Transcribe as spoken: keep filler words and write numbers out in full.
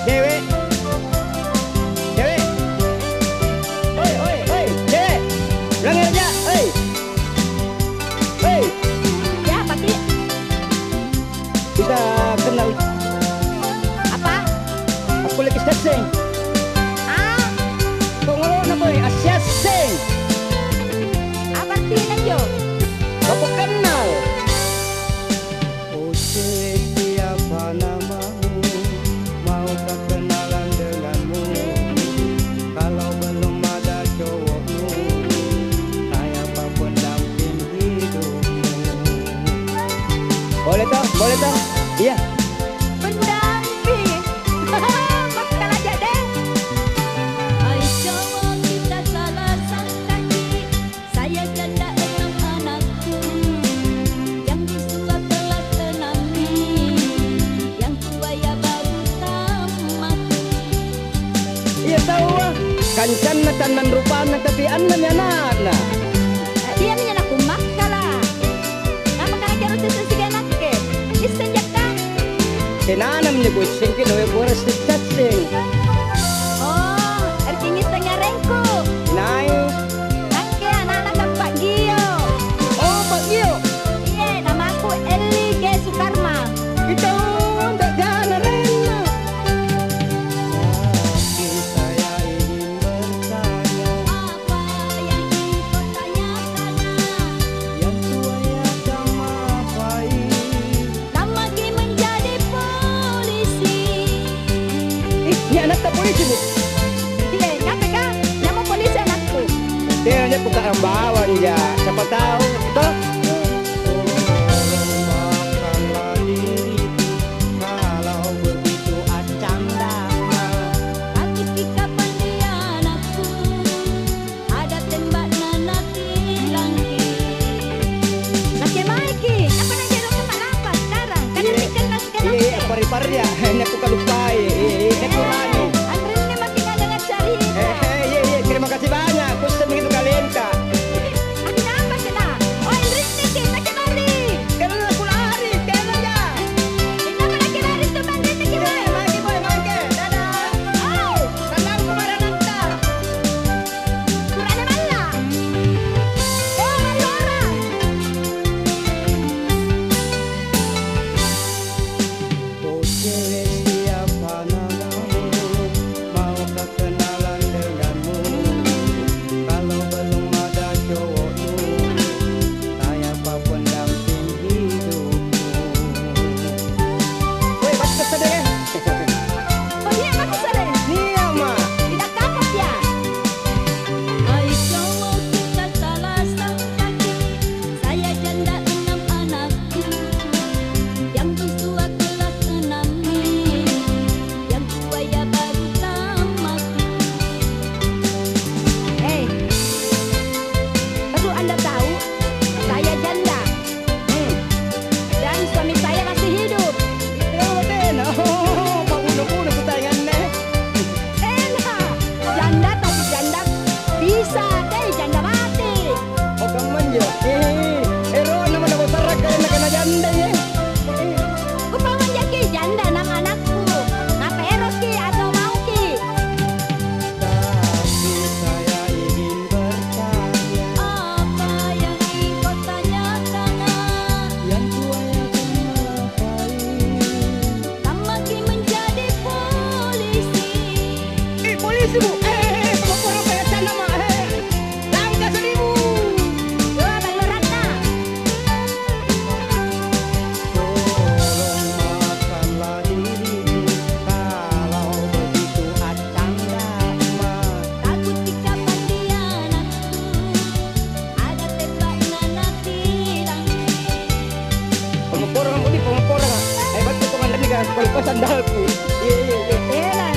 Cewek. Cewek. Oi, oi, oi, cewek. Ulangi aja, oi. Oi. Siapa, Ki? Bisa kenal. Apa? Aku lagi sesseng. Ah? Kok ngolona boy, asiasseng. Apa artinya, Jo? Bapak kenal. Oh, cewek, siapa namamu? Maukah kenalan denganmu? Kalau belum ada cowokmu, saya apa pendamping hidupmu? Boleh toh? Boleh toh? Iya. Pendamping. Makkalaja deh. Hai cowok, kita salah sangkaki. Saya janda enam anakku, yang tua kelas enam nih, yang tuaya baru tamat. Iya taua, kancanna tannang rupanna tapi annemi ana'na. Iami anakku makkala. Nampa karaja roseng siagang nakke. Isseng jakka? Tenanami anjo kuissengki, loe pora sicasseng. Oh, erki ngisseng arengku. Inai? Nakke ana'na Kappa Gio. Oh, Pak Gio. Iye, namaku Elli G Sukarma. Ita, oh, ndak jana arenna. Tapi saya ingin bertanya. Apa yang ingin kau tanyakan, nak? Yang tua ya sama apa ini? Nammaki menjadi polisi. Ih, ini anakta polisi, Bu? Iya, kenapa, Kak? Nyamang polisi anakku. Tena aja buka bawang ja. Siapa tahu, toh? Tolong maafkanlah diriku kalau begitu acandanya. Aku sikap dia anakku. Ada tembakna natilangki. Nakke maeki, apa najarang malapa sekarang? Kan iya, nakke kenal, iya, iya, pari-pari ya, hanya ku kalupai, iya, iya, iya, kurangi. Anrinni maki ngadanga carita. Eh, eh, iya, iya, terima kasih banyak, kusse begitu kalengka. Aku napa kena? Oh, anrinni kita kemari. Kena aku lari, kena ya. Kenapa laki lari tuh, Bang? Anrinni kita. Eh, maki boy, maki. Dadah. Oh. Sallang kepada Natta. Kura'ne balla'. Oh, mari orang. Oh, cewek, siapa namamu? Maukah kenalan denganmu? Kalau belum ada cowokmu, saya apa pendamping hidupmu? Woi, battasa deh. Oh, iya, battasa deh. Iya, Ma. Tidak kapok ya? Hai cowok, kita salah sangkaki. Saya janda enam anakku. Yang tua kelas enam nih. Yang tua ya baru tamat. Eh, perlu Anda tahu, saya janda. Hmm. Dan suami saya masih hidup. Kenapa tena? Oh, pabbuno-buno kutaenganne. Tena. Janda tapi janda bisa, deh, janda mati. Oh, kammanjo. Eh, eh, eh, ero'na manna basara kalenna kana janda, ye. Kupauang jaki janda enam anakku. Apa eroki atau mauki? Tapi saya ingin bertanya. Apa yang ingin kau tanyakan, nak? Yang tua yang akan melapai. Tammaki menjadi polisi. Eh, polisi, Bu. Eh, eh, eh, pura-pura payasana, Ma. Eh, langka seribu. Dua balloranna. Tolong maafkanlah diriku kalau begitu acanda, Ma. Takut sikap dia anakku. Ada tembakna natilangki. Pamopporang, Budi, pamopporang. Eh, battu pengantin nikah, palepas sandalku. Iya, iya, iya. Tena,